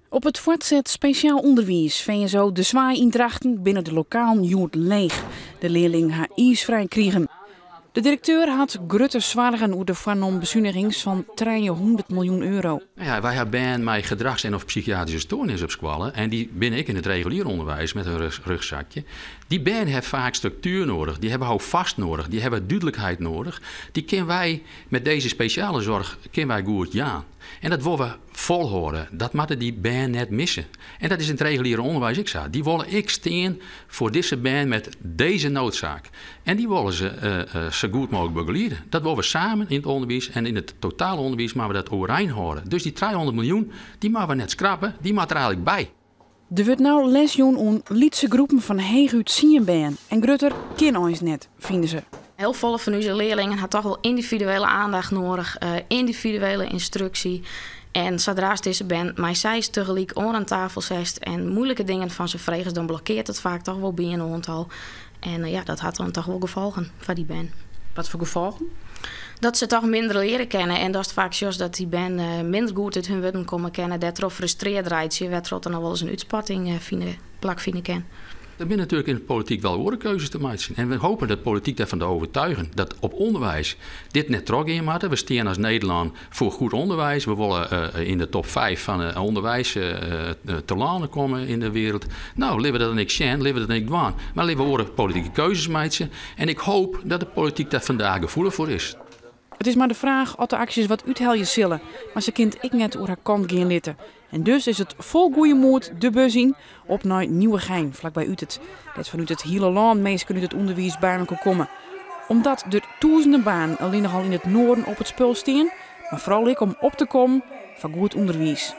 Op it foartset spesjaal ûnderwiis VSO De Swaai yn Drachten binne de lokalen hjoed leech. De learlingen ha iisfrij krigen. De direkteur hat grutte soargen oer de foarnommen besunigings fan 300 miljoen euro. Nou ja, wy ha bern mei gedrachs- en of psychiatryske stoarnis op skoalle en dy binne ek yn it regulier ûnderwiis met in rugzakje. Dy bern ha faak struktuer noadich, dy hawwe houvast noadich, dy hawwe dúdlikheid noadich. Dy kinne wy met dizze spesjale zorg kinne wy goed jaan. En dat wolle we folhâlde. Dat moatte dy bern net misse. En dat is yn it reguliere ûnderwiis ek sa. Dy wolle ek stean foar dizze bern met dizze noodzaak. En dy wolle se sa goed mooglik begeliede. Dat wolle we samen yn it ûnderwiis en yn it totale ûnderwiis moatte we dat oerein hâlde. Dus dy 300 miljoen, dy moatte we net skrappe, dy moat der eigenlik by. Der wurdt no les jûn oan lytse groepen fan heechút tsien bern en grutter kin eins net, fine se. Hiel folle fan ús learlingen ha toch wol yndividuele aandacht noadich, yndividuele ynstruksje. En sadra'tst dizze bern mei seis tegelyk oan in tafel setst en muoilike dingen fan se fregest, dan blokkeart it faak toch wol by in oantal. En ja, dat hat dan toch wol gefolgen foar dy bern. Wat foar gefolgen? Dat se toch minder leare kinne en datst faak sjochst dat dy bern minder goed út hun wurden komme kinne, dêrtroch frustreard reitsje, wêrtroch't der noch wolris in útspatting fine, plakfine kin. Der binne natuerlik yn de polityk wol oare keuzes te meitsjen. En we hoopje dat de polityk derfan te overtuigen dat op ûnderwiis dit net trochgean moat. We stean as Nederlân foar goed ûnderwiis. We wolle yn de top 5 fan it ûnderwiis telâne komme yn de wereld. No, litte we dat dan ek sjen, litte we dat dan ek dwaan. Mar litte we oare politike keuzes meitsje. En ik hoop dat de polityk dêr vandaag gefoelich foar is. It is mar de fraach oft de aksjes wat úthelje sille, mar se kin it ek net oer har kant gean litte. En dus is it fol goeie moed de bus yn, op nei Nieuwegein, flakby Utert, dêr't fanút it hiele lân minsken út it ûnderwiis by mekoar komme. Omdat der tûzenen banen allinnich al yn it noarden op it spul stean, mar foaral ek om op te kommen foar goed ûnderwiis.